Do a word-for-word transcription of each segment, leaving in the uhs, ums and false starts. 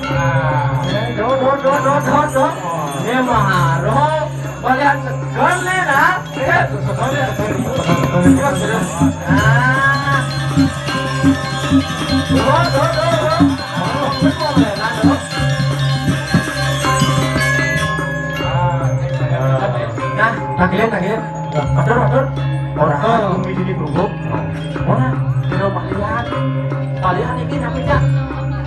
Nah, dot, dot, dot, dot, dot, dot. Ini mah, balian seger nih, nah. Nah. Dot, dot, dot, dot. Nah, tagih, tagih. Atur, atur. Ora, bumi jadi berubuk. Ora, kira balian. Balian ini nyampe, Cak.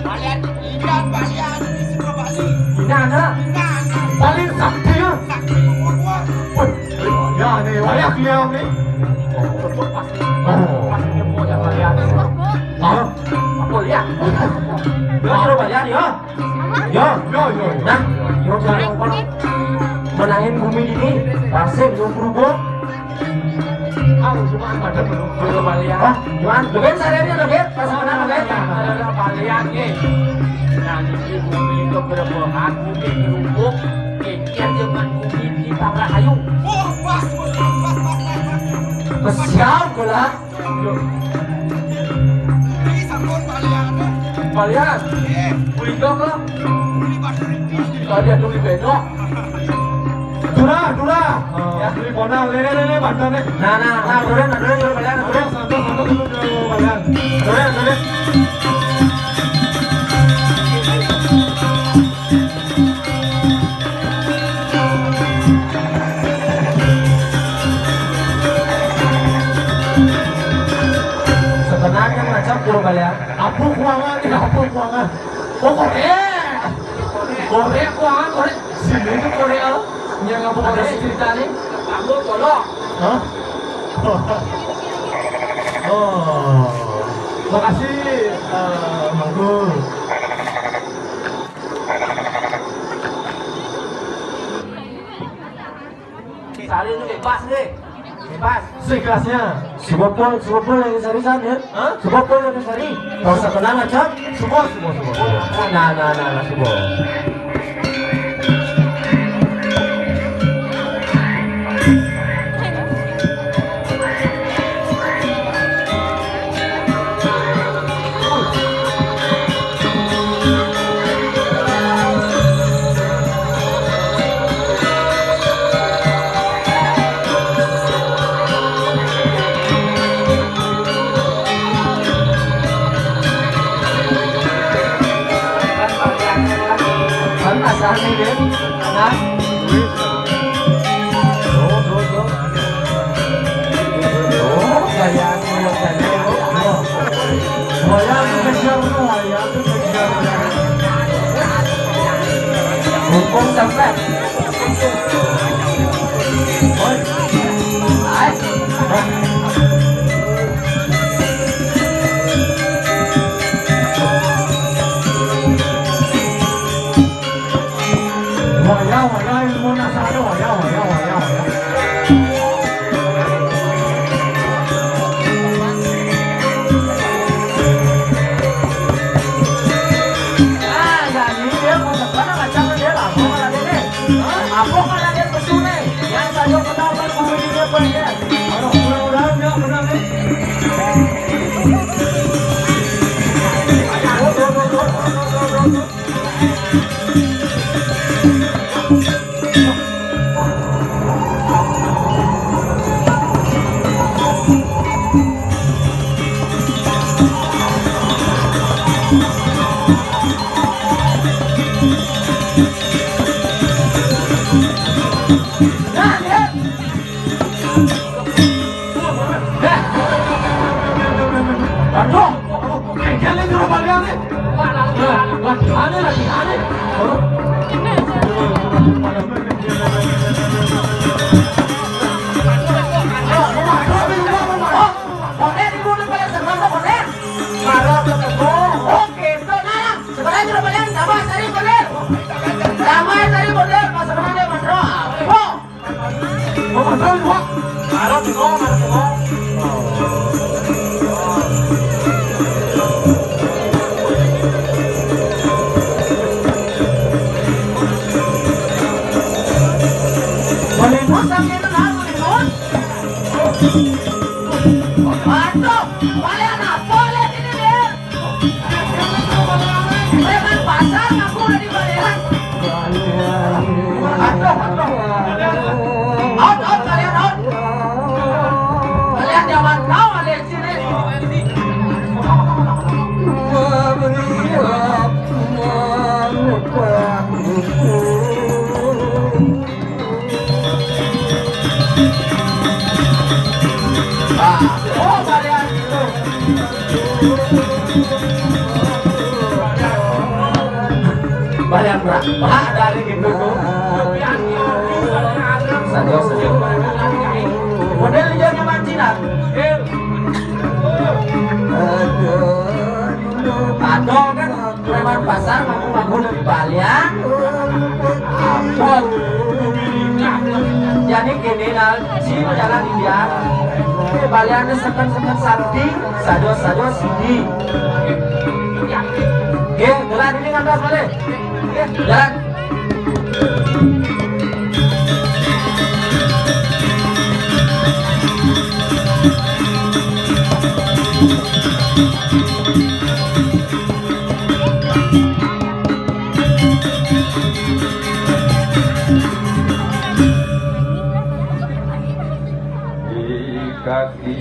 Balian, ikan balian ini suka Bali. Ini ada. Ini ada. Paling sakti ya. Sakti umur gua. Wih, ya nih, wayah dia nih. Pasti. Pasti dia punya balian. Hah? Apa lihat? Dia kira balian ya. Yo, yo, yo, yo. Nah, yo, yo, yo. Menangin bumi ini, pasir, yo, berubah. Ah, cuma ada belum, belum balian. Hah? Cuman, lo kan sadar ya, lo kan? Pas mana, lo kan? Ada, ada balian, nih. Nah, ini bumi itu berbohong, bumi berubah, kikir dengan bumi ditabrak kayu. Wah, pas, pas, pas, pas, pas, pas. Kesian, gua lah. Iki sampun balian. Balian? Nggih. Buli jok lho. Buli Pak Duriti. Balian buli bendok. Durah, durah. Ya. Buli bonang, lele, lele, bantuan, eh. Nah, nah, nah, turun, nah, turun, turun, balian, turun. Santai, santai dulu, dulu, balian. Turun, turun. Sebenarnya macam pura balian. Apa kuangan ni? Apa kuangan? Oh, korek. Korek kuangan, korek. Sini tu korek, ah. Yang apa korek cerita ni? Tambah tolong. Hah? Oh. Makasih, eh, Mangku. Sari tu bebas ni. Bebas. Seikhlasnya. Sebopol, sebopol yang sari sana. Hah? Sebopol yang sari. Kau sekenal macam? Semua, semua, semua. Nah, nah, nah, nah, semua. Panas, aneh, deh. Nah. Tuh, tuh, tuh. Oh, gaya, gaya, gaya. Oh. Wayang kejar, wayang kejar. Hukum sampai. Oi. Hai. Wayah, wayah, ilmu nasara, wayah, wayah, wayah, wayah. Ah, jadi dia mau ke mana macam dia lah, mau mana dia ni? Hah? Apa mana dia pesu ni? Yang saya kenal kan guru dia pun dia. Kalau kurang-kurang dia pernah ni. Aduh, aduh, kengkel ini rumahnya nih. Lah, lah, gimana, lah, gimana? Aduh. Konek ibu ni paling senang tu konek. Kalau ketemu, oh, gitu, nah. Sekarang kita paling tambah cari konek. Tambah cari konek, pas sekarang dia masuk. Oh. Kau ada sini. Ah, oh, balian gitu. Balian berapa dari itu tuh? Saja, saja. Model dia nyaman Cina. Aduh, kan. Preman pasar ngaku-ngaku dari balian. Apa? Jadi gini, nah, si jalan dia. Ini baliannya seken-seken santi, sajo-sajo sini. Oke, jalan ini ngantar balik. Oke, jalan. Di kaki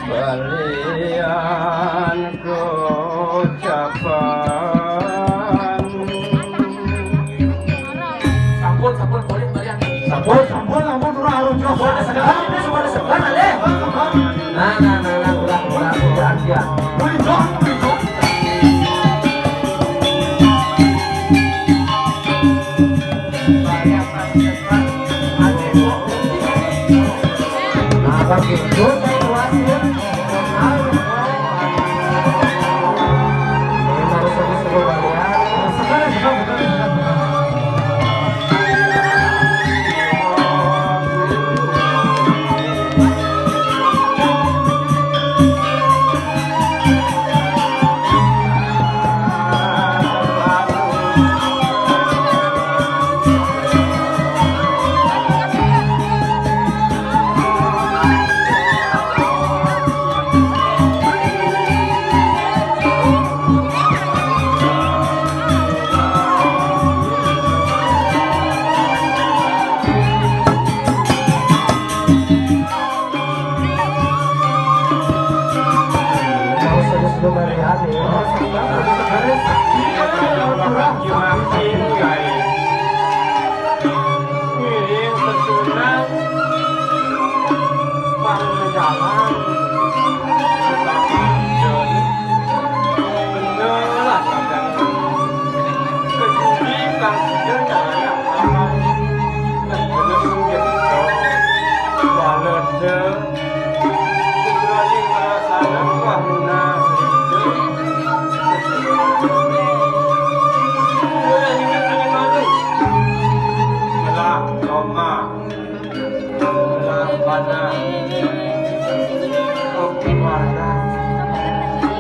balian kocapan. Sampun, sampun, boleh balian. Sampun, sampun, sampun, urang harus jawab. Sampun, sampun, sampun, sampun, alih. Nah, nah, nah, nah, ulah, ulah, ulah, ulah. Boleh jawab, boleh jawab.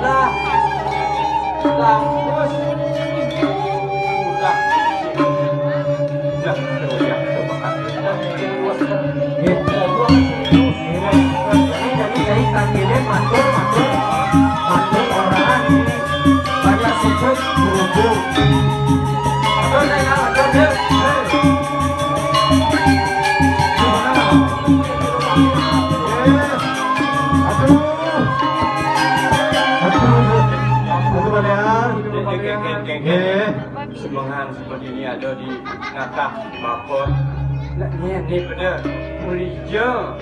Lah, lampus. Udah. Udah, udah, udah, udah. Nggih. Jadi, jadi, tangkilé matur, matur, matur orang banyak sebut berhubung. Matur, saya matur, Bil. Hei. Gimana? Hei. Aduh. Aduh. Aduh, Balian. Nggih. Semengan seperti ini ada di Natah Mapon. Nak nyén ni pada kulija.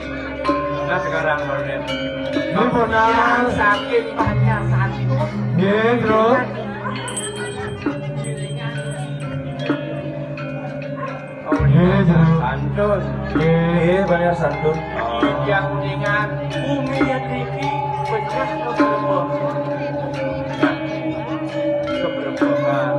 Nah, sekarang baru dia. Ini benar. Sakit banyak santun. Nggih, terus. Oh, nggih, terus. Santun. Nggih, banyak santun. Yang dengan bumi yang tinggi pecah ke bawah. Keberuntungan.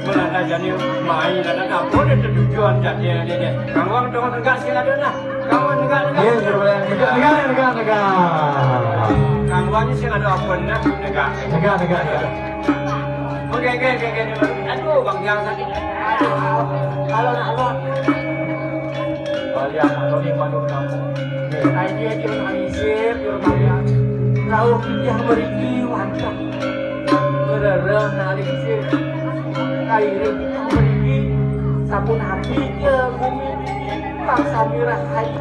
Mulai jani main ada dapur itu tujuan jadinya dia. Kamu orang tengok negak sih ada nah. Kamu negak negak. Iya, negak negak negak negak. Kamu aja sih ada apa nah negak. Negak negak negak. Oke oke oke oke. Aduh bang yang sakit. Aduh, kalau nak lo. Balian atau di Bandung kampung. Aja jur manisir jur balian. Rauh pitih mriki wantah. Ngrereh nalik sir. Kairip mriki sampun apik ya bumi. Pang sami rahayu.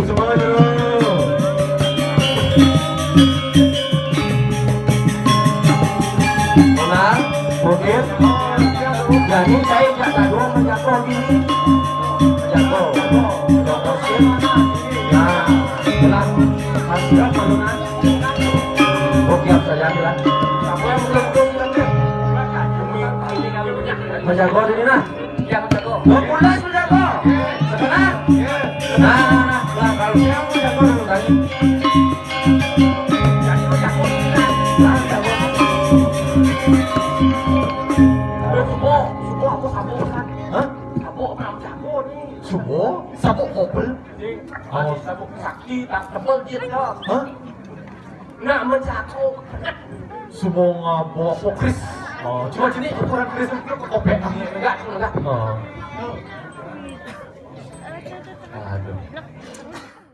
Semua dulu. Benar, mungkin. Jadi saya tidak gaduh menjatuh gini. Menjatuh. Nah, benar. Hasil penurunan. Oke, saya bilang. Apa yang belum belum menjatuh ini nah. Yang jago. Dua belas menjago. Sebenarnya. Nah, nah, nah, nah, kalau saya mau jago dulu tadi. Jadi menjago ini nah. Nah, jago. Subo, subo aku sabo kan. Hah? Sabo pernah jago nih. Subo? Sabo kopel? Nih, oh. Sabo sakti, tak tebel dia. Hah? Nak menjago. Semua bawa pokris. Oh, cuma sini ukuran keris itu ke kopek. Enggak, enggak. Oh. Aduh.